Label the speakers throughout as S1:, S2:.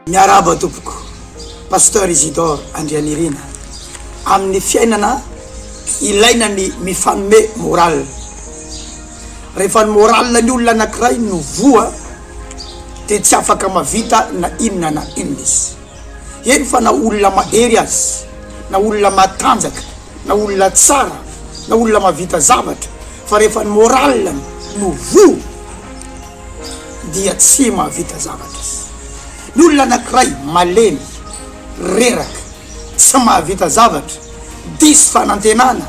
S1: Miarahaba tompoko, Pasteur Isidore Andrianirina, amin'ny fiainana ilaina ny mifanome moral, rehefa ny moral ny olona anakiray no voa dia tsy afaka mavita na inona na inona izy, eny fa na olona mahery aza, na olona matanjaka, na olona tsara, na olona mavita zavatra fa rehefa ny moral-ny no voa dia tsy mahavita zavatra izy. Ny olona anankiray malemy, reraka, tsy mahavita zavatra, diso fanantenana,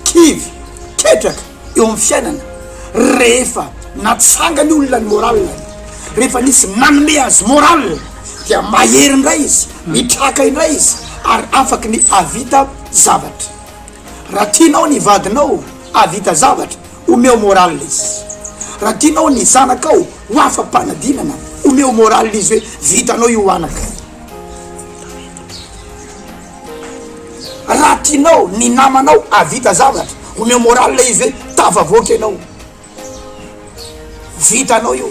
S1: kivy, ketraka eo amin'ny fiainana, rehefa natsangany olona ny moral-ny, rehefa nisy nanome azy moral dia mahery indray izy, mitraka indray izy ary afaky ny hahavita zavatra. Raha tianao ny vadinao hahavita zavatra, omeo moral izy. Raha tianao ny zanakao ho afa-panadinana, omeo moral izy hoe vitanao io anaka. Raha tianao ny namanao hahavita zavatra, omeo moral izy hoe tafavoaka ianao. Vitanao io.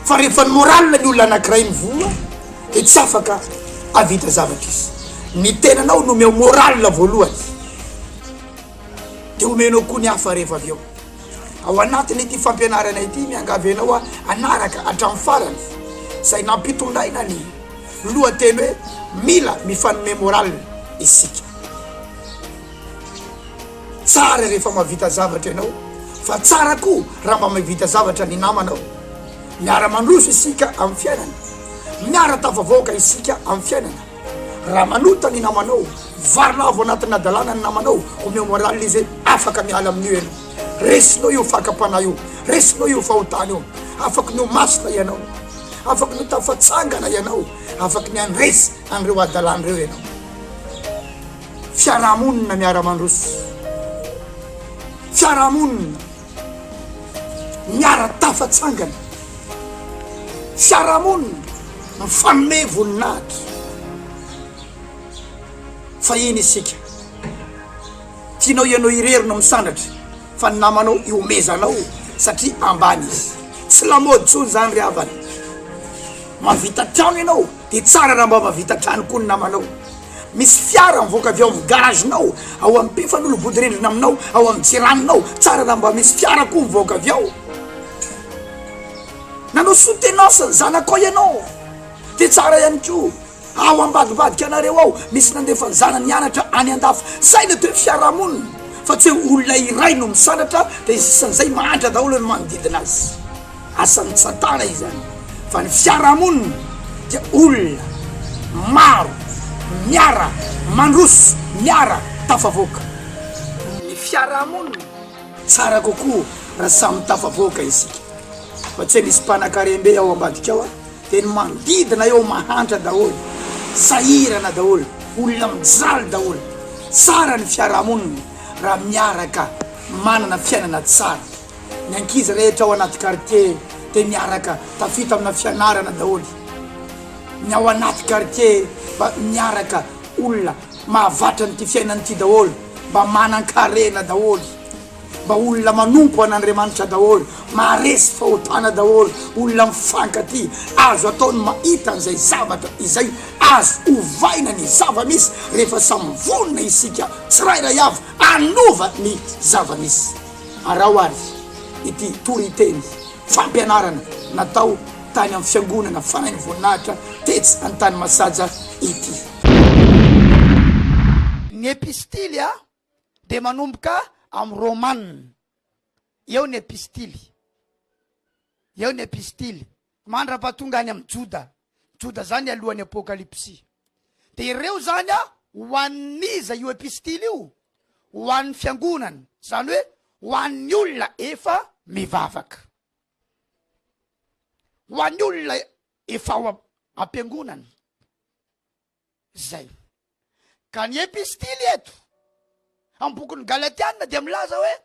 S1: Fa rehefa ny moral ny olona anankiray mivoa dia tsy afaka hahavita zavatra izy. Ny tenanao no omeo moral voalohany. Dia omenao koa ny hafa rehefa avy eo. Ao anatin'ity fampianarana ity, miangavy anao aho hanaraka hatramin'ny farany izay nampitondraina ny lohateny hoe Mila mifanome moral isika. Tsara rehefa mahavita zavatra ianao, fa tsara koa raha mba mahavita zavatra ny namanao. Miara-mandroso isika amin'ny fiainana, miara-tafavoaka isika amin'ny fiainana. Raha manota ny namanao, varilavo anatin'ny hadalana ny namanao, omeo morale izy hoe afaka miala amin'io ianao. Resinao io fakam-panahy io, resinao io fahotana io. Afaky ny ho masina ianao, afaky ny ho tafatsangana ianao, afaky ny handresy an'ireo hadalana ireo ianao. Fiarahamonina miara-mandroso. Fiarahamonina miara-tafatsangana. Fiarahamonina mifanome voninahitra. Fahiny isika, tianao ianao irery no misandratra fa ny namanao ihomezanao satria ambany izy. Tsy lamaody intsony izany ry havana. Mahavita trano ianao dia tsara raha mba mahavita trano koa ny namanao. Misy fiara mivoaka avy ao amin'ny garage-nao, ao amin'ny mpifanolo-bodirindrina aminao, ao amin'ny jiraninao. Tsara raha mba misy fiara koa mivoaka avy ao. Nanao soutenance ny zanakao ianao, dia tsara ihany koa. Ao ambadimbadika anareo ao, misy nandefa ny zanany hianatra any andafy. Zay no atao hoe fiarahamonina, fa tsy hoe olona iray no misandratra dia isan'izay mahantra daholo ny manodidina azy. Asan'ny satana izany fa ny fiarahamonina dia olona maro miara mandroso miara tafavoaka. Ny fiarahamonina tsara kokoa raha samy tafavoaka isika fa tsy hoe misy mpanakarem-be ao ambadika ao dia ny manodidina eo mahantra daholo, sahirana daholo, olona mijaly daholo. Tsara ny fiarahamonina raha miaraka manana fiainana tsara. Ny ankizy rehetra ao anaty quartier dia miaraka tafita amina fianarana daholo. Ny ao anaty quartier mba miaraka olona mahavatra an'ity fiainana ity daholo, mba manan-karena daholo, mba olona manompo an'Andriamanitra daholo, maharesy fahotana daholo, olona mifankatia. Azo atao ny mahita an'izay zavatra izay azo ovaina ny zava-misy rehefa samy vonona isika tsirairay avy hanova ny zava-misy. Araho ary ity toriteny fampianarana natao tany amin'ny Fiangonana Fanahin'ny Voninahitra tetsy Antanimasaja ity. Ny epistily dia manomboka amin'ny Romana. Eo ny epistily. Eo ny epistily. Mandra-pahatonga any amin'i Joda. Joda zany alohan'ny Apokalypsy. Dia ireo zany a, ho an'iza io epistily io? Ho an'ny fiangonana, zany hoe ho an'ny olona efa mivavaka. Ho an'ny olona efa ao am-piangonana. Zay. Ka ny epistily eto, amin'ny bokin'ny Galatiana dia milaza hoe,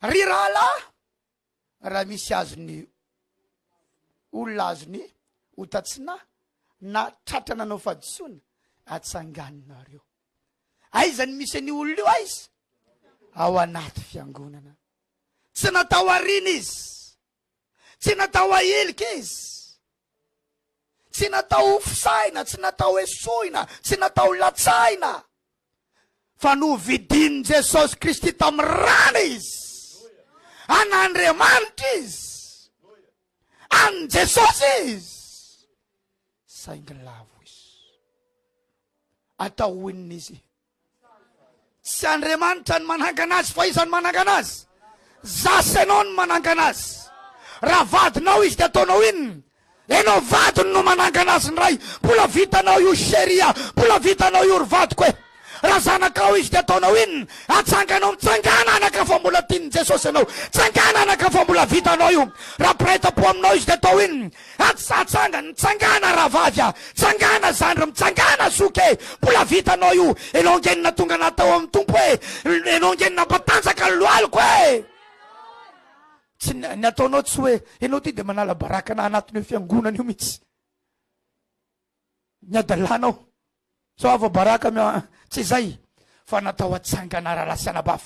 S1: ry rahalahy, raha misy azon'ny olona azony ota tsy nahy na tratra nanao fahadisoana, atsanganonareo. Aiza ny misy an'io olona io aiza? Ao anaty fiangonana. Tsy natao ariana izy. Tsy natao ahilika izy. Tsy natao ho fisaina, tsy natao hesoina, tsy natao latsahina, fa novidin'i Jesosy Kristy tamin'ny rany izy. An'Andriamanitra izy. An'i Jesosy izy. Saingy lavo izy. Atao ho inona izy? Tsy Andriamanitra no manangana azy fa iza no manangana azy? Za sy ianao no manangana azy. Raha vadinao izy dia ataonao inona? Ianao vadiny no manangana azy indray. Mbola vitanao io chérie a, mbola vitanao io ry vadiko e. Raha zanakao izy dia ataonao inona? Atsanganao mitsangana anaka fa mbola tian'i Jesosy ianao. Tsangana anaka fa mbola vitanao io. Raha mpiray tampo aminao izy dia atao inona? Ats atsangana, mitsangàna rahavavy a! Tsangàna zandry, mitsangàna zoky e! Mbola vitanao io, enao ange no nahatonga anah tao amin'ny Tompo e! Enao ange no nampatanjaka ny lohaliko e! Tsy ny ny ataonao tsy hoe enao ty de manala baraka anah anatin'io fiangonana io mihitsy. Ny adalanao. Sao afa-baraka mi tsy izay fa natao hatsangana rahalahy sy anabavy.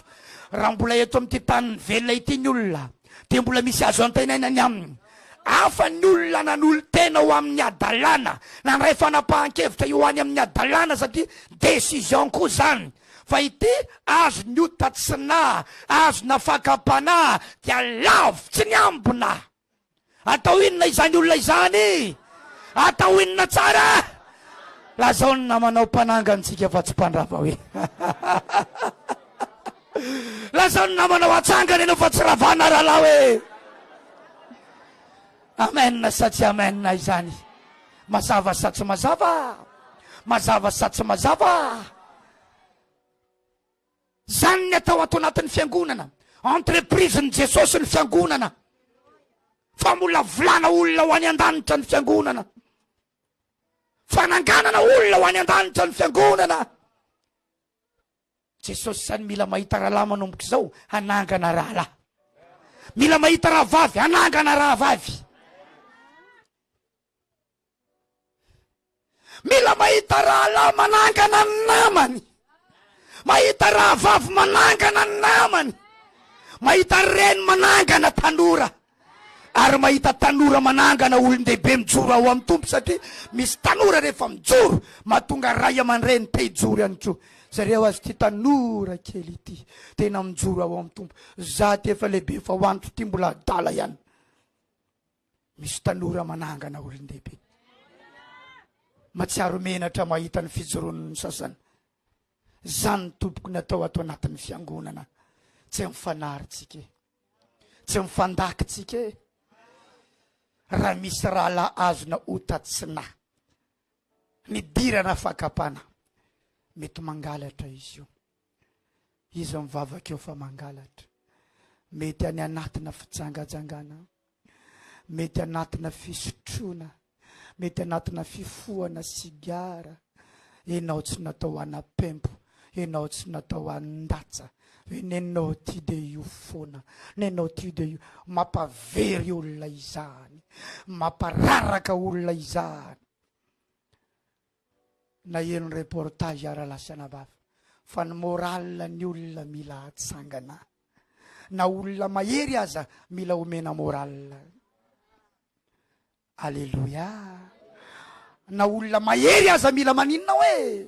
S1: Raha mbola eto amin'ity tanin'ny velona ity ny olona dia mbola misy azo antenaina ny aminy. Hafa ny olona nanolo-tena ho amin'ny hadalana, nandray fanapahan-kevitra io any amin'ny hadalana satria décision koa izany. Fa ity azon'ny ota tsy naha, azona fakam-panahy dia lavo tsy niambina. Atao inona izany olona izany? Atao inona tsara? Lazao ny namanao mpanangana tsika fa tsy mpandrava hoe. Lazao ny namanao atsangana ianao fa tsy ravana rahalahy hoe. Amen sa tsy amen izany? Mazava sa tsy mazava? Mazava sa tsy mazava? Zany ny atao ato anatin'ny fiangonana. Entreprise-n'i Jesosy ny fiangonana. Famolavolana olona ho any an-danitra ny fiangonana. Fananganana olona ho any an-danitra ny fiangonana. Jesosy zany mila mahita rahalahy manomboka izao hanangana rahalahy. Mila mahita rahavavy hanangana rahavavy. Mila mahita rahalahy manangana ny namany, mahita rahavavy manangana ny namany, mahita reny manangana tanora, ary mahita tanora manangana olon-dehibe mijoro ao amin'ny Tompo, satria misy tanora rehefa mijoro mahatonga ray aman-dreny te hijoro ihany koa. Zareo azy ity tanora kely ity tena mijoro ao amin'ny Tompo. Za ty efa lehibe efa ho antitra ity mbola adala ihany. Misy tanora manangana olon-dehibe. Matsiaro menatra mahita ny fijoroan'ny sasany. Zany tompoko ny atao ato anatin'ny fiangonana. Tsy mifanary tsika e. Tsy mifandaky tsika e. Raha misy rahalahy azona ota tsy na. Nidirana fakam-panahy. Mety mangalatra izy io. Izy mivavaka eo fa mangalatra. Mety any anatina fijangajangana. Mety anatina fisotroana. Mety anatina fifohana sigara. Enao tsy natao hanapempo. Enao tsy natao handatsa. Hoe nenao ty de io foana. Nenao ty de io. Mampavery olona izany. Mampararaka olona izany. Naheno reportage aho rahalahy sy anabavy fa ny moral ny olona mila atsangana. Na olona mahery aza mila omena moral. Aleloia. Na olona mahery aza mila maninona hoe?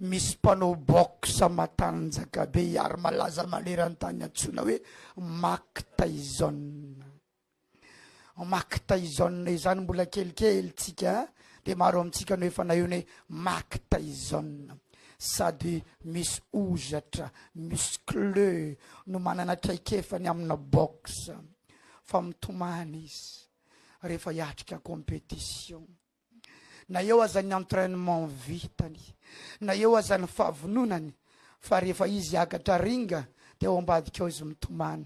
S1: Misy mpanao boxe matanjaka be ary malaza maneran-tany antsoina hoe Mike Tyson. Mike Tyson izany mbola kelikely tsika dia maro amintsika no efa naheno hoe Mike Tyson. Sady misy hozatra, muscleux, no manana traikefa ny amina boxe. Fa mitomany izy rehefa hiatrika compétition. Na eo aza ny entrainement vitany, na eo aza ny fahavononany, fa rehefa izy hiakatra ring dia ao ambadika ao izy mitomany.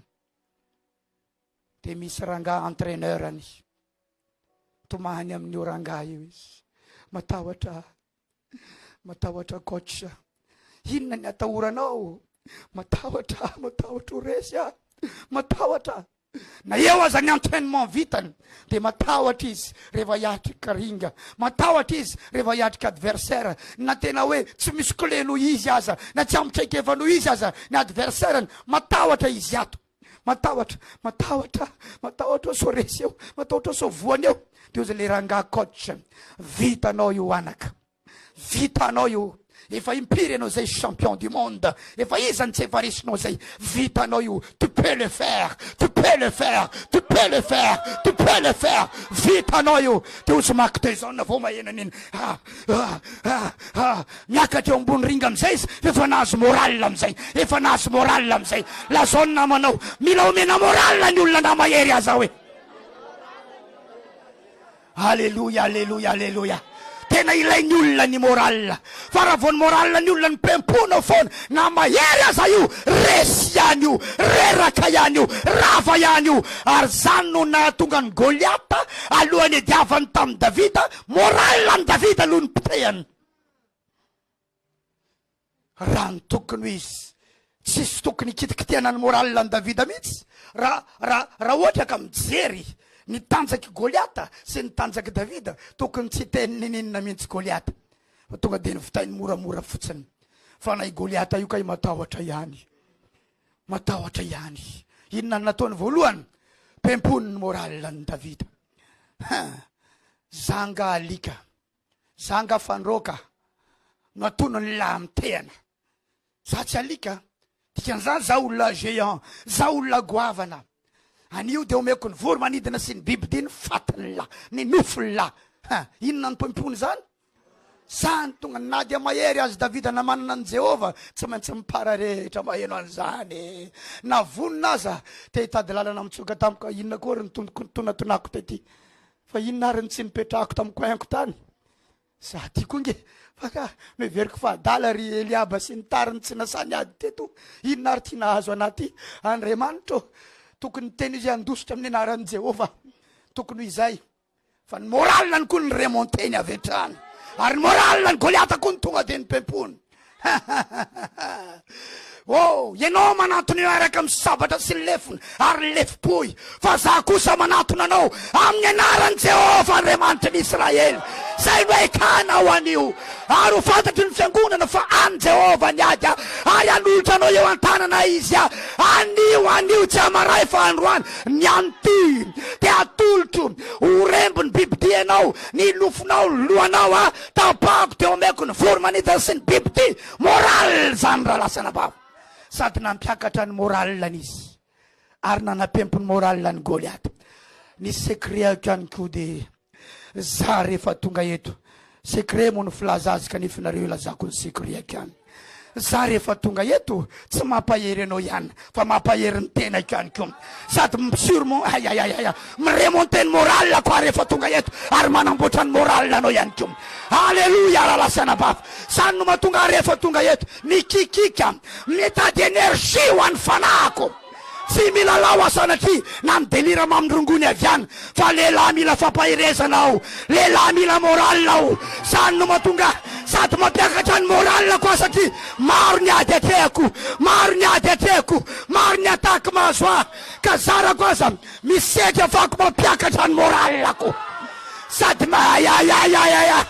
S1: Dia misy rangahy entraineur-ny. Tomany amin'io rangahy io izy. Matahotra, matahotra coach. Inona ny atahoranao? Matahotra, matahotra ho resy aho. Matahotra. Na eo aza ny entraînement vitany dia matahotra izy rehefa hiatrika ring. Matahotra izy rehefa hiatrika adversaire. Na tena hoe tsy musclé noho izy aza, na tsy ampy traikefa noho izy aza ny adversaire-ny, matahotra izy ato. Matahotra, matahotra, matahotra aho sao resy eo, matahotra aho sao voany eo. De hozy le rangahy coach, vitanao io anaka. Vitanao io. Efa impiry ianao zay champion du monde. Efa iza no tsy efa resinao zay. Vitanao io. Tu peux le faire. Tu peux le faire. Tu peux le faire. Tu peux le faire. Vitanao io. De hozy Mike Tyson vao maheno an'iny. Ah, ah, ah, ah. Miakatra eo ambony ringa amizay izy fa efa nahazo moral amizay. Efa nahazo moral amizay. Lazao ny namanao. Mila omena moral ny olona na mahery aza hoe. Aleloia aleloia aleloia tena ilain'ny olona ny moral fa raha vao ny moral ny olona no pempoana foana na mahery aza io resy ihany io reraka ihany io rava ihany io ary zany no nahatonga an'i Goliata alohan'ny hiadiavany tamin'i Davida moral an'i Davida aloha no potehany. Raha ny tokony ho izy, tsisy tokony hikitikitihana ny moral an'i Davida mihitsy, raha, raha, raha ohatra ka mijery ny tanjak'i Goliata sy ny tanjak'i Davida, tokony tsy hiteny ninininona mihitsy Goliata, fa tonga dia novitainy moramora fotsiny. Fa na i Goliata io kay matahotra ihany, matahotra ihany. Inona no nataony voalohany? Pempony ny moral an'i Davida. Ha! Zanga alika. Za nga fandroaka no atonony lah mitehana. Za tsy alika. Dikan'izany za olona géant, za olona goavana. Anio dia omeko ny voro-manidina sy ny bibidia ny fatin'lah, ny nofon'lah. Ha, inona no poimpoina izany? Zany tonga na dia mahery azy Davida na manana an'i Jehovah, tsy maintsy mipararetra maheno an'izany e. Na vonona aza te hitady lalana mitsoka tamiko, inona koa ry ny tonatonako tety. Fa inona ary ny tsy nipetrahako tamin'ny coin-ko tany? Za ty koa nge fa ka noheveriko fa adala ry Eliaba sy ny tariny tsy nasahy niady teto. Inona ary ty nahazo anah ty? Andriamanitra ô! Tokony niteny izy handositra amin'ny anaran'i Jehovah. Tokony ho izay. Fa ny moral-ny koa ni-remonter-ny avy hatrany. Ary ny moral-n'i Goliata koa no tonga dia nipempony. Oh, ianao manantona eo araka amin'ny sabatra sy ny lefona ary ny lefom-pohy, fa izaho kosa manantona anao amin'ny anaran'i Jehovah Andriamanitry ny Israely, izay noekanao anio. Ary ho fantatry ny fiangonana fa an'i Jehovah ny ady, ary hanolotra anao eo an-tanana Izy anio, anio, tsy hamaray fa androany, ny an'ity dia atolotro ho rembin'ny bibidia ianao, ny nofonao, ny lohanao, Tapahako dia omeko ny voro-manidina sy ny bibidia. Moral izany rahalahy sy anabavy. Sady nampiakatra ny moral-ny izy ary nanapempo ny moral-n'i Goliata. Ny secret-ko ihany koa dia za rehefa tonga eto, secret moa no filaza azy kanefa nareo ilazako ny secret-ko ihany. Za rehefa tonga eto tsy mampahery anao ihany fa mampahery ny tenako ihany koa sady mi-surmon ayayayaya mi-remonter ny moral ko aho rehefa tonga eto ary manamboatra ny moral anao ihany koa. Aleloia rahalahy sy anabavy. Zany no mahatonga ahy rehefa tonga eto mikikika mitady energie ho an'ny fanahiko. Tsy milalao aho sanatria na mi-delire mamin-drongony avy any fa lehilahy mila fampaherezana aho, lehilahy mila moral aho. Zany no mahatonga ahy sady mampiakatra ny moral-ko aho satria maro ny ady atrehako, maro ny ady atrehako, maro ny attaque mahazo ahy ka zarako aza misedra afahako mampiakatra ny moral-ko sady ayayayaya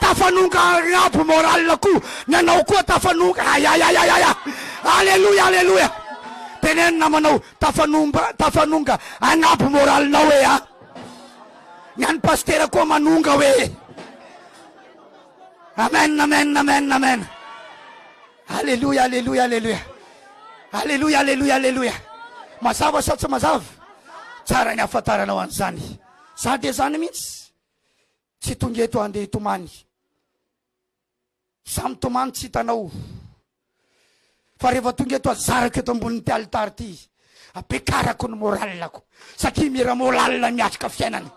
S1: tafanonga agnabo moral-ko ny anao koa tafanonga ayayayaya aleloia aleloia. Teneno namanao tafanomba tafanonga agnabo moralinao e a! Ny an'i pasitera koa manonga hoe Amen amen amen amen Aleloia aleloia aleloia Aleloia aleloia aleloia Mazava sa tsy mazava? Tsara ny ahafantaranao an'izany. Za dia zany mihitsy. Tsy tonga eto handeha hitomany. Za mitomany tsy hitanao fa rehefa tonga eto azarako eto ambonin'ity alitara ity ampiakarako ny moral-ko satria mila moral miatrika fiainana,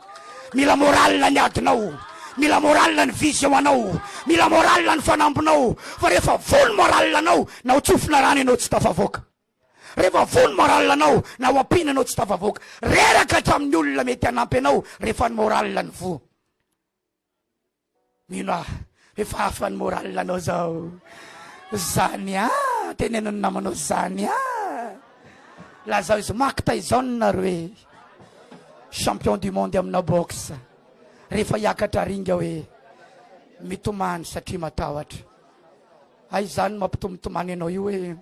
S1: mila moral ny adinao, mila moral ny vision anao, mila moral ny fanambinao fa rehefa voa ny moral anao na ho tsofina rano ianao tsy tafavoaka, rehefa voa ny moral anao na ho ampiana ianao tsy tafavoaka, reraka hatramin'ny olona mety hanampy anao rehefa ny moral no voa. Mino aho efa hafa ny moral anao zao. Zany ah, teneno ny namanao zany ah. Lazao izy Mike Tyson nareo e. Champion du monde amina boxe. Rehefa hiakatra ringa hoe mitomany satria matahotra. Hay zany mampitomtomany anao io hoe.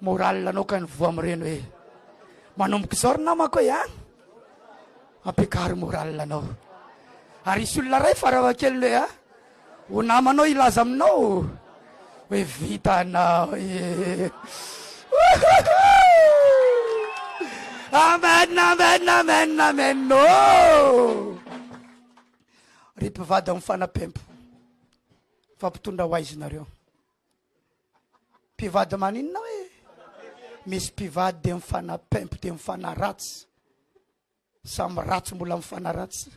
S1: Moral anao ka ny voa amin'ireny hoe manomboka izao ry namako e a! Ampiakaro moral anao. Ary hisy olona iray farafahakeliny hoe a! Ho namanao hilaza aminao hoe vitanao e. Amen, amen, amen, amen. Oh! Ry mpivady amin'ny fanapempo, fampitondra ho aiza nareo? Mpivady maninona hoe? Misy mpivady dia mifanapempo dia mifanaratsy. Samy ratsy mbola mifanaratsy.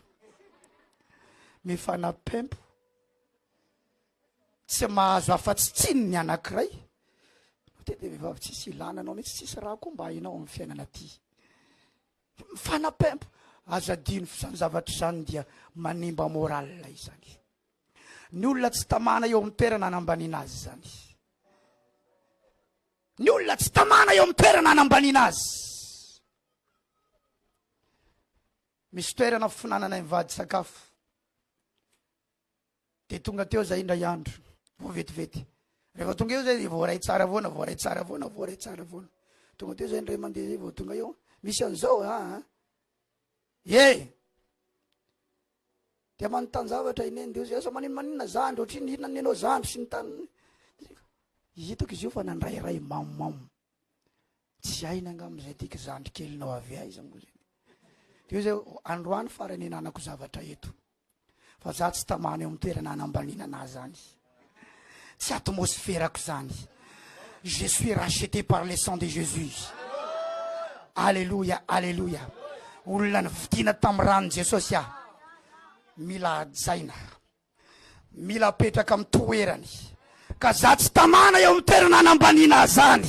S1: Mifanapempo. Tsy mahazo afa-tsy tsiny ny anankiray. Tena vehivavy tsisy ilana anao mihitsy, tsisy raha koa mba hainao amin'ny fiainana aty. Mifanapempo. Aza adino fa izany zavatra izany dia manimba moral izany. Ny olona tsy tamana eo amin'ny toerana anambaniana azy izany. Ny olona tsy tamana eo amin'ny toerana anambaniana azy. Misy toerana fihinananay mivady sakafo. Dia tonga teo zay indray andro, vao vetivety. Rehefa tonga eo zay dia voaray tsara foana, voaray tsara foana, voaray tsara foana. Tonga teo zay indray mandeha zay vao tonga eo. Misy an'izao a. Ah, ah. Ye! Dia manontany zavatra i Neny, dia hoy izy, asa maninona maninona zandry, ohatrinona inona ny anao zandry sy ny taniny. Hitako izy io fa nandrairay mamomamo. Tsy hainy angamba izay tiako zandry kelinao avy aiza moa zany. Dia hoy izy, androany farany hinanako zavatra eto. Fa za tsy tamana eo amin'ny toerana hanambaniana anah zany. Tsy atmosferako zany. Je suis racheté par le sang de Jésus. Alléluia, alléluia. Olona nividiana tamin'ny ran'i Jesosy aho. Mila hajaina. Mila apetraka amin'ny toerany. Ka za tsy tamana eo amin'ny toerana hanambaniana ahy zany.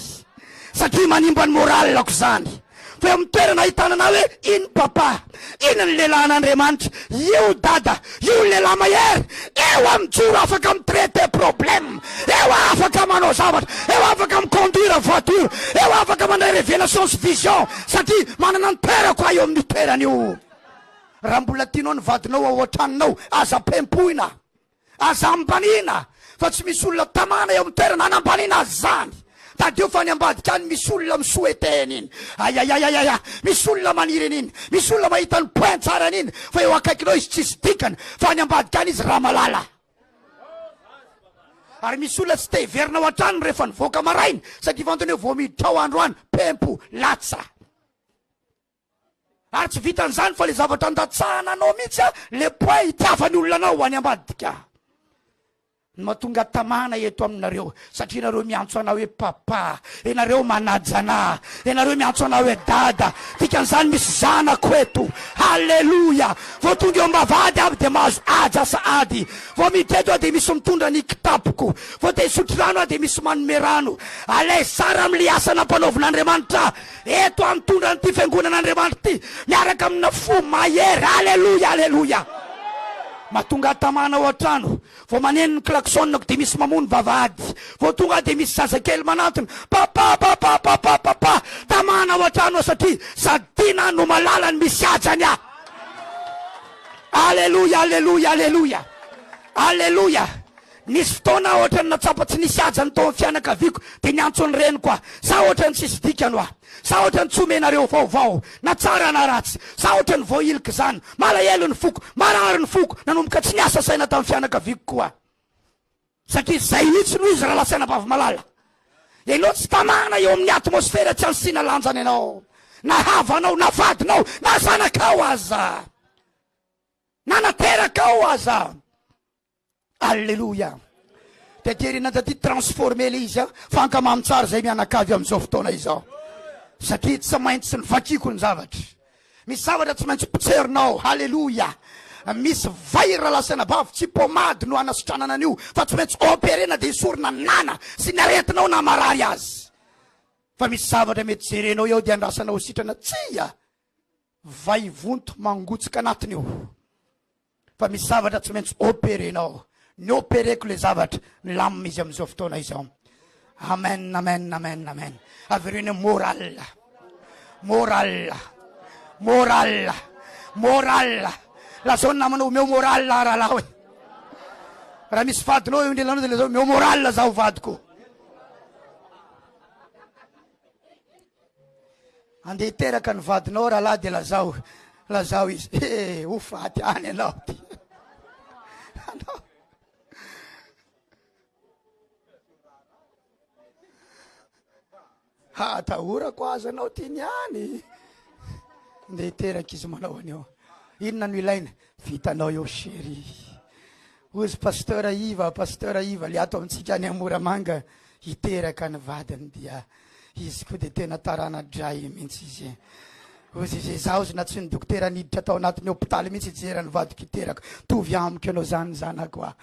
S1: Satria manimba ny morale-ko zany. Fa eo amin'ny toerana ahitana anah hoe iny papa, iny ny lehilahin'Andriamanitra, io dada, io ny lehilahy mahery, eo aho mijoro afaka mi-traiter problème, eo aho afaka manao zavatra, eo aho afaka mi-conduire voiture, eo aho afaka mandray révélation sy vision satria manana ny toerako aho eo amin'io toerana io. Raha mbola tianao ny vadinao ao an-tranonao, aza pempoina. Aza ambaniana fa tsy misy olona tamana eo amin'ny toerana anambaniana azy izany. Tadidio fa any ambadika any misy olona mi-souhaiter an'iny. Ayayayayaya, misy olona maniry an'iny, misy olona mahita ny point tsara an'iny fa eo akaikinao izy tsisy dikany fa any ambadika any izy ramalala. Ary misy olona tsy te hiverina ao an-tranony rehefa nivoaka maraina satria fantany hoe vao miditra ao androany, pempo, latsa. Ary tsy vitan'izany fa le zavatra andatsahana anao mihitsy a, le point itiavan'ny olona anao any ambadika. Ny mahatonga tamana eto aminareo satria nareo miantso anah hoe papa, ianareo manaja anah, ianareo miantso anah hoe dada, dikan'izany misy zanako eto. Haleloia! Vao tonga eo ambavahady aho dia mahazo haja sahady. Vao miditra eto aho dia misy mitondra ny kitapoko. Vao te hisotro rano aho dia misy manome rano. À l'aise tsara amin'ilay asa nampanaovin'Andriamanitra ahy. Eto aho mitondra an'ity fiangonan'Andriamanitra ity miaraka amina fo mahery. Aleloia, aleloia. Mahatonga ahy tamana ao an-trano. Vao maneno ny klaxon-ko dia misy mamono vavahady. Vao tonga aho dia misy zazakely manantona. Papa, papa, papa, papa. Tamana ao an-trano aho satria sady tiana aho no malala ny misy hajany ahy. Aleloia, aleloia, aleloia. Aleloia. Nisy fotoana aho ohatran'ny natsapa tsy nisy hajany tao amin'ny fianakaviako dia niantso ny reniko aho. Sa ohatran'ny tsisy dikany hoa? Sa ohatran'ny tsy omenareo vaovao na tsara na ratsy? Sa ohatran'ny voahilika izany? Malahelo ny foko, marary ny foko, nanomboka tsy niasa saina tamin'ny fianakaviako koa aho. Satria izay mihitsy no izy rahalahy sy anabavy malala. Ianao tsy tamana eo amin'ny atmosfera tsy asiana lanjany ianao. Na havanao, na vadinao, na zanakao aza. Na naterakao aza. Alléluia. Taty aoriana taty transformer le izy a, fa ankamamy tsara zay mianakavy amin'izao fotoana izao. Satria tsy maintsy novakiako ny zavatra. Misy zavatra tsy maintsy potserinao. Alléluia. Misy vay rahalahy sy anabavy, tsy pomade no hanasitranana an'io fa tsy maintsy opérena dia esorina ny nana sy ny aretinao na marary azy. Fa misy zavatra mety jerenao eo dia andrasanao ho sitrana. Tsia! Vay vonto mangotsika anatiny io. Fa misy zavatra tsy maintsy operenao. Ny opereko le zavatra, milamina izy amin'izao fotoana izao. Amen, amen, amen, amen. Avereno hoe moral. Moral. Moral. Moral. Lazao ny namanao omeo moral aho rahalahy hoe. Raha misy vadinao eo indrelanao dia lazao omeo moral zaho vadiko. Andeha hiteraka ny vadinao rahalahy dia lazao, lazao izy, he, ho faty any ianao ty. Anao. Hatahorako aza anao ty niany. Ndeha hiteraka izy manao an'io. Inona no ilaina? Vitanao eo chérie. Hozy Pasteur Iva, Pasteur Iva le ato amintsika any Moramanga hiteraka ny vadiny dia izy koa dia tena tarana-dray mihitsy izy. Hozy izy, izaho hozy nantsoin'ny dokotera niditra tao anatin'ny hopitaly mihitsy hijery ny vadiko hiteraka. Tovy amiko ianao zany zanako a.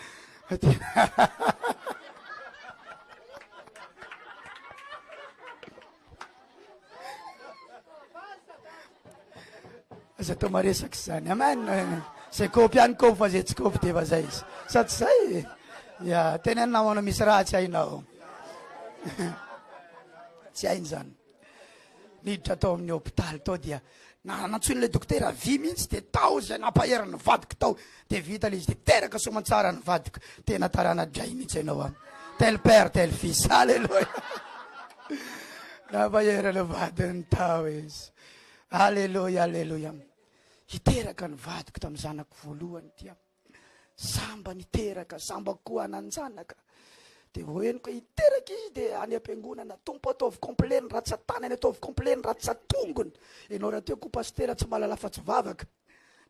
S1: Aza atao maresaka izany. Amen. Zay kopy ihany kopy fa zay tsy kopy dia efa zay izy. Sa tsy zay? Ya, teneno namanao misy raha tsy hainao. Tsy hainy zany. Niditra tao amin'ny hopitaly tao dia nantsoin'ilay dokotera vy mihitsy dia tao izay nampahery ny vadiko tao dia vita ilay izy dia teraka soamantsara ny vadiko. Tena tarana-dray mihitsy ianao an. Tel père tel fils. Alléluia. Nampahery ny vadiny tao izy. Alléluia, alléluia. Hiteraka ny vadiko tamin'ny zanako voalohany dia Samba niteraka, samba koa hanan-janaka. Dia vao henoko hoe hiteraka izy dia any am-piangonana, Tompo ataovy complet ny ratsan-tanany, ataovy complet ny ratsan-tongony. Ianao rahateo koa pasitera tsy mahalala afa-tsy vavaka.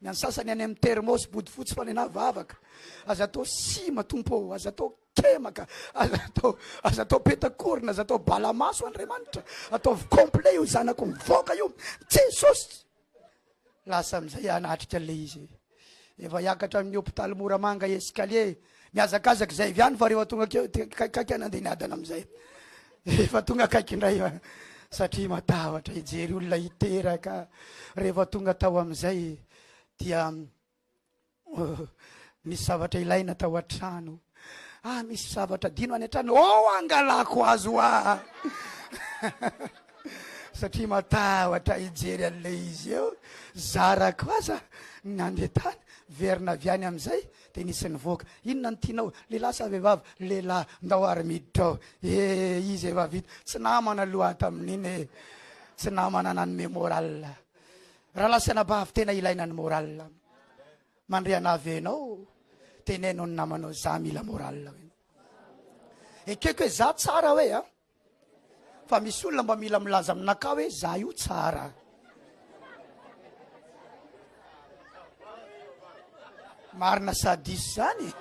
S1: Ny an'ny sasany any amin'ny thermos bodofotsy fa ny anah vavaka. Aza atao sima Tompo ô, aza atao kemaka, aza atao aza atao petakorona, aza atao balamaso Andriamanitra. Ataovy complet io zanako mivoaka io. Jesosy! Lasa amin'izay hanatrika an'ilay izy. Efa hiakatra amin'ny hopitaly Moramanga escalier. Mihazakazaka izay avy any fa rehefa tonga akeo kaiky nandeha niadana amin'izay. Efa tonga akaiky indray satria matahotra hijery olona hiteraka. Rehefa tonga tao amin'izay dia Misy zavatra ilaina tao an-trano. Ah, misy zavatra adino any an-trano. Oh, angalako azy hoa. Satria matahotra hijery an'ilay izy eo. Zarako aza nandeha tany, verina avy any amin'izay, dia nisy nivoaka. Inona no tianao? Lehilahy sa vehivavy? Lehilahy. Ndao ary miditra ao. Eh, izy efa vita. Tsy namana aloha tamin'iny e. Tsy namana nanome moral. Rahalahy sy anabavy, tena ilaina ny moral. Mandre anah ve enao? Teneno ny namanao za mila moral hoe. Ekeko hoe za tsara hoe a. Fa misy olona mba mila milaza aminakah hoe za io tsara. Marina sa diso zany?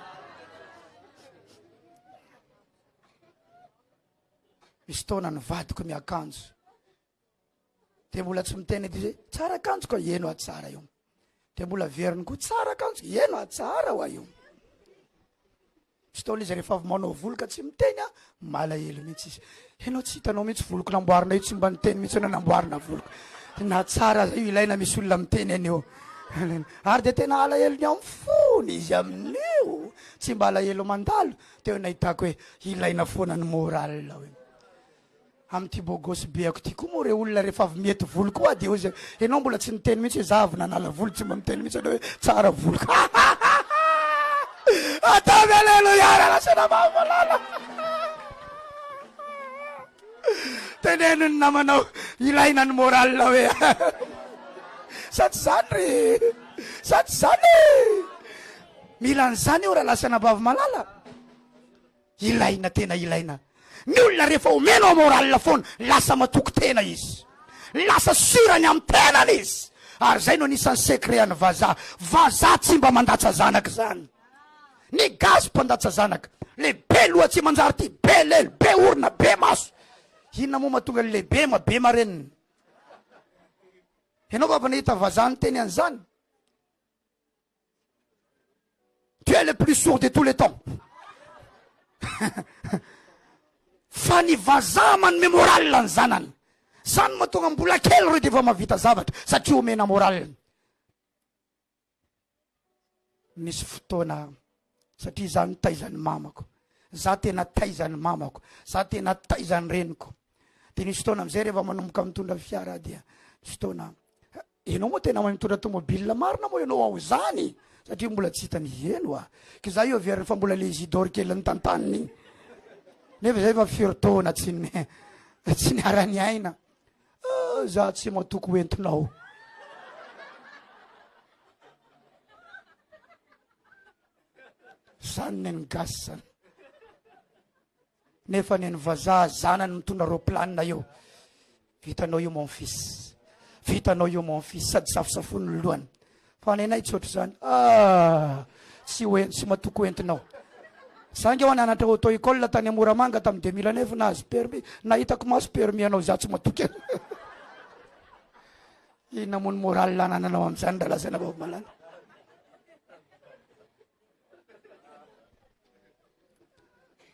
S1: Misy taona ny vadiko miakanjo. Dia mbola tsy miteny ety hoe tsara akanjo ka eno a tsara io. Dia mbola averiny koa tsara akanjo, eno a tsara hoa io. Misy taona izy rehefa avy manao volo ka tsy miteny a, malahelo mihitsy izy. Ianao tsy hitanao mihitsy voloko namboarina io, tsy mba niteny mihitsy ianao namboarina voloko. Na tsara aza io ilaina misy olona miteny an'io. Ary dia tena alahelony amin'ny fony izy amin'io. Tsy mba alahelo mandalo. Teo nahitako hoe ilaina foana ny moral hoe. Amin'ity bogosy beako ity koa moa re olona rehefa avy mihety volo koa dia hozy ianao mbola tsy niteny mihitsy hoe za avy nanala volo tsy mba miteny mihitsy ianao hoe tsara volo ataovy aleloia raha lasa namaha-malala teneno ny namanao ilaina ny moral hoe sa tsy zany ry sa tsy zany e mila an'izany io raha lasa anabavy malala Ilaina tena ilaina. Ny olona rehefa omenao moral foana lasa matoky tena izy. Lasa sûr ny amin'ny tenany izy. Ary zay no anisan'ny secret an'ny vazaha. Vazaha tsy mba mandatsa zanaka zany. Ny gasy mpandatsa zanaka. Le be loha tsy manjary ty, be lelo, be orona, be maso. Inona moa mahatonga ny lehibe ma be marenina? Ianao va nahita vazaha niteny an'izany? Tu es le plus sourd de tous les temps. Fa ny vazaha manome moral ny zanany. Zany mahatonga mbola kely reo de efa mahavita zavatra satria omena moral. Misy fotoana satria za nitaiza ny mamako. Za tena taiza ny mamako. Za tena taiza ny reniko. De nisy fotoana amizay rehefa manomboka mitondra fiara dia misy fotoana Enao moa tena mahay mitondra tomobile marina moa enao ao zany satria mbola tsy hitany heno a ka za io averiny fa mbola le Isidore kely nitantaniny iny nefa zay efa firy taona tsy tsy niara-niaina. Za tsy matoky ho entinao. Zany ny an'ny gasy zany. Nefa ny an'ny vazaha zanany mitondra roplanina eo. Vitanao io mon fils. Vitanao io mon fils. Sady safosafoiny ny lohany. Fa ny anay tsy ohatr'izany. Ah! Tsy ho tsy matoky ho entinao. Za nge hoa nianatra auto école tany Moramanga tamin'ny 2009 nahazo permis. Nahitako maso permis anao za tsy matoky. Inona moa ny moral anananao amin'izany raha lazaina vao malala?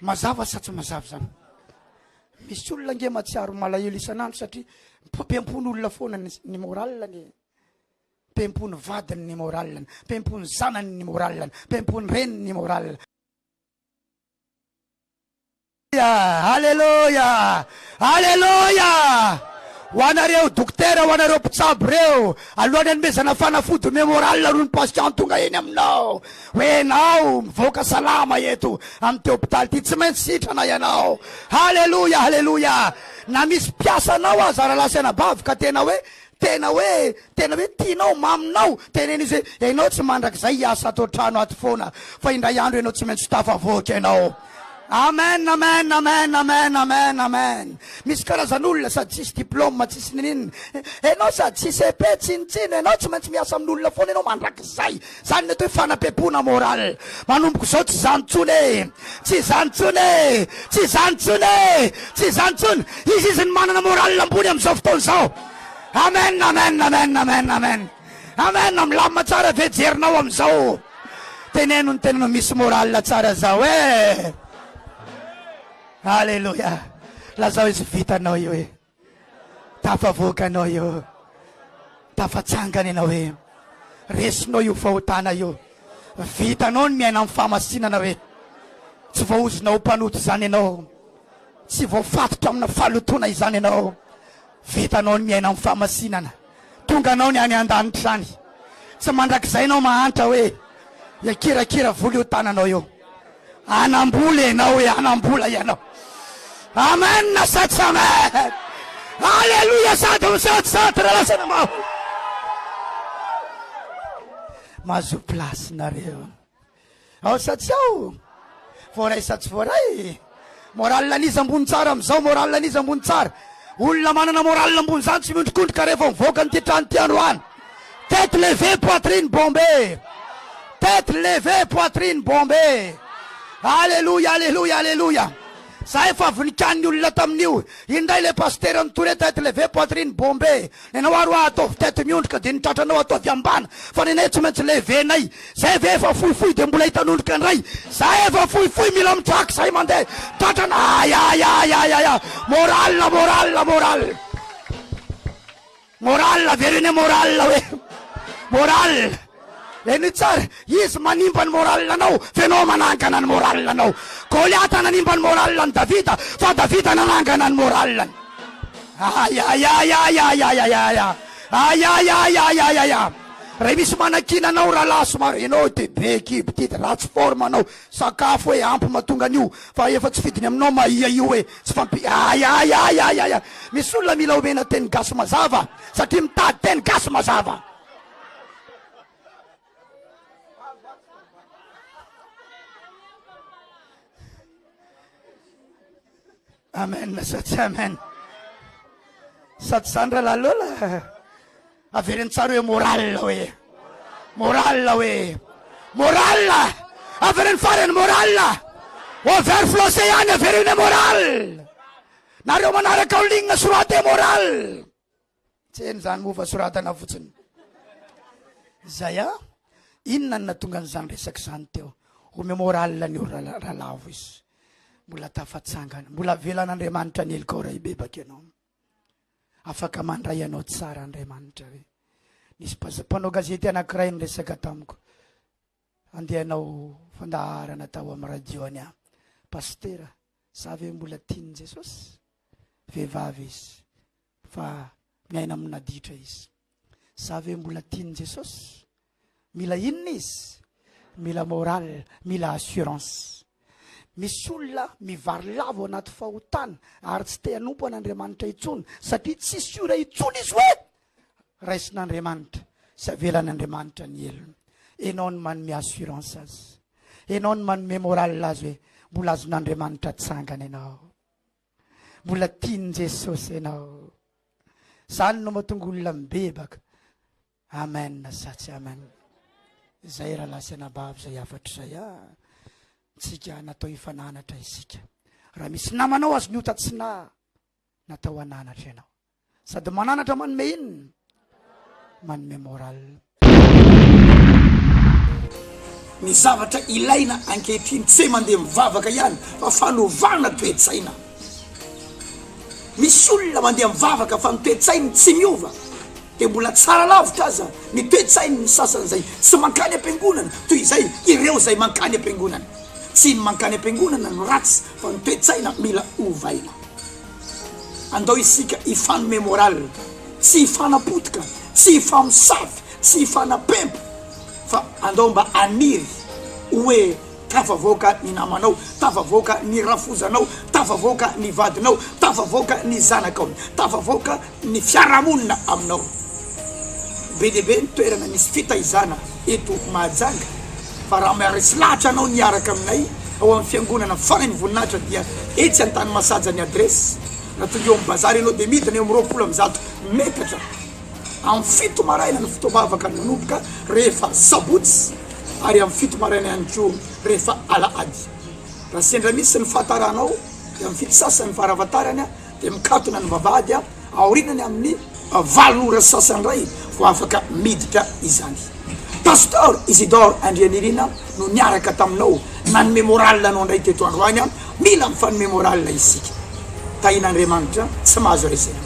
S1: Mazava sa tsy mazava zany? Misy olona nge matsiaro malahelo isan'andro satria pempon'olona foana ny moral-ny. Pempon'ny vadiny ny moral-ny, pempon'ny zanany ny moral-ny, pempon'ny reniny ny moral. Aleloia! Aleloia! Ho anareo dokotera, ho anareo mpitsabo reo, alohan'ny hanomezana fanafody omeo moral aloha ny patient tonga eny aminao. Hoe enao mivoaka salama eto amin'ity hopitaly ity, tsy maintsy sitrana ianao. Aleloia! Aleloia! Na misy mpiasanao aza rahalahy sy anabavy ka tena hoe Tena hoe tena hoe tianao, maminao, teneno izy hoe ianao tsy mandrakizay hiasa ato an-trano ato foana fa indray andro ianao tsy maintsy tafavoaka ianao. Amen, amen, amen, amen, amen, amen. Misy karazan'olona sady tsisy diplôme, tsisy nininona. Ianao sady tsy CP, tsinontsinona, ianao tsy maintsy miasa amin'olona foana ianao mandrakizay. Zany ny atao hoe fanapempoana moral. Manomboka izao tsy izany intsony e! Tsy izany intsony e! Tsy izany intsony e! Tsy izany intsony! Izy izy no manana moral ambony amin'izao fotoana izao. Amen, amen, amen, amen, amen. Amen, milamina tsara ve jerinao amin'izao? Teneno ny tenanao misy moral tsara zao e! Alléluia. Lazao izy vitanao io e. Tafavoaka anao io. Tafatsangana ianao hoe resinao io fahotana io. Vitanao ny miaina amin'ny fahamasinana hoe tsy voaozona ho mpanota izany ianao. Tsy voafatotra amina fahalotoana izany ianao. Vitanao ny miaina amin'ny fahamasinana. Tonga anao ny any an-danitra any. Tsy mandrakizay ianao mahantra hoe hikirakira vola io tananao io. Hanam-bola ianao hoe hanam-bola ianao. Amen sa tsy amen? Alléluia sady misaotisaoty raha lasa namao. Mahazo place nareo. Ao sa tsy ao? Voaray sa tsy voaray? Moral an'iza ambony tsara amin'izao? Moral an'iza ambony tsara? Olona manana moral ambony izany tsy miondrikondrika rehefa mivoaka an'ity trano ity androany. Tête levée, poitrine bombée. Tête levée, poitrine bombée. Alléluia, alléluia, alléluia. Za efa avy nikan'ny olona tamin'io. Indray le pasitera nitory hoe tête levée, poitrine bombée. Nenao ary hoa ataovy tête miondrika dia ny tratranao ataovy ambany fa nenay tsy maintsy levenay. Zay ve efa fohifohy dia mbola hitanondrika indray. Za efa fohifohy mila mitraky zay mandeha tratrana ay ay ay ay ay ay. Moral moral moral. Moral avereno moral hoe. Moral. Henoy tsara, izy manimba ny moral anao, fa ianao manangana ny moral anao. Goliata nanimba ny moral an'i Davida, fa Davida nanangana ny moral-ny. Ayayayayayayaya. Ayayayayayaya. Raha misy manakiana anao rahalahy somary ianao ity be kibo ity ratsy forme anao, sakafo hoe ampy mahatonga an'io, fa efa tsy fidiny aminao mahia io hoe tsy fampi ayayayayaya. Misy olona mila omena teny gasy mazava satria mitady teny gasy mazava. Amen sa tsy amen? Sa tsy zany rahalahy Lola? Avereno tsara hoe moral hoe. Moral hoe. Moral! Avereno farany moral! Overflosé ihany avereno hoe moral! Nareo manaraka en ligne soraty hoe moral! Tsy eny izany moa fa soratana fotsiny. Izay a! Inona no nahatonga an'izany resaka izany teo? Omeo moral an'io ralavo izy. Mbola tafatsangana. Mbola avelan'Andriamanitra ny helokao raha hibebaka ianao. Afaka mandray anao tsara Andriamanitra ve? Nisy mpanao gazety anankiray niresaka tamiko. Andeha hanao fandaharana tao amin'ny radio any aho. Pasitera, za ve mbola tian'i Jesosy? Vehivavy izy. Fa miaina amina ditra izy. Za ve mbola tian'i Jesosy? Mila inona izy? Mila moral, mila assurance. Misy olona mivarilavo anaty fahotana ary tsy te hanompo an'Andriamanitra intsony satria tsy sûr intsony izy hoe raisin'Andriamanitra sy avelan'Andriamanitra ny helony. Enao no manome assurance azy. Enao no manome morale azy hoe mbola azon'Andriamanitra atsangana ianao. Mbola tian'i Jesosy ianao. Zany no mahatonga olona mibebaka. Amen sa tsy amen? Zay rahalahy sy anabavy zay hafatro zay a. Tsika natao hifananatra isika. Raha misy namanao azo ny ota tsy na natao hananatra ianao. Sady mananatra manome inona? Manome moral. Ny zavatra ilaina ankehitriny tsy hoe mandeha mivavaka ihany fa fanovana toe-tsaina. Misy olona mandeha mivavaka fa ny toe-tsainy tsy miova dia mbola tsara lavitra aza ny toe-tsain'ny sasany izay tsy mankany am-piangonana toy izay ireo izay mankany am-piangonana. Tsy ny mankany am-piangonana no ratsy fa ny toe-tsaina mila ovaina. Andao isika hifanome moral, tsy hifanapotika, tsy hifamosavy, tsy hifanapempo fa andao mba haniry hoe tafavoaka ny namanao, tafavoaka ny rafozanao, tafavoaka ny vadinao, tafavoaka ny zanakao, tafavoaka ny fiarahamonina aminao. Be dia be ny toerana misy fitaizana eto Mahajanga fa raha maharesy lahatra anao ny hiaraka aminay ao amin'ny fiangonana Fanahin'ny Voninahitra dia etsy Antanimasaja ny adiresy. Raha tonga eo amin'ny bazary ianao dia midina eo amin'ny 120 metatra. Amin'ny 7 maraina ny fotoam-bavaka no manomboka rehefa sabotsy ary amin'ny 7 maraina ihany koa rehefa alahady. Raha sendra misy ny fahataranao dia amin'ny 7 sasany farafahatarany dia mikatona ny vavahady aorianany amin'ny 8 ora sasany indray vao afaka miditra izany. Pasteur Isidore Andrianirina no niaraka taminao nanome morale anao indray teto androany, mila mifanome morale isika. Tahin'Andriamanitra tsy mahazo resena.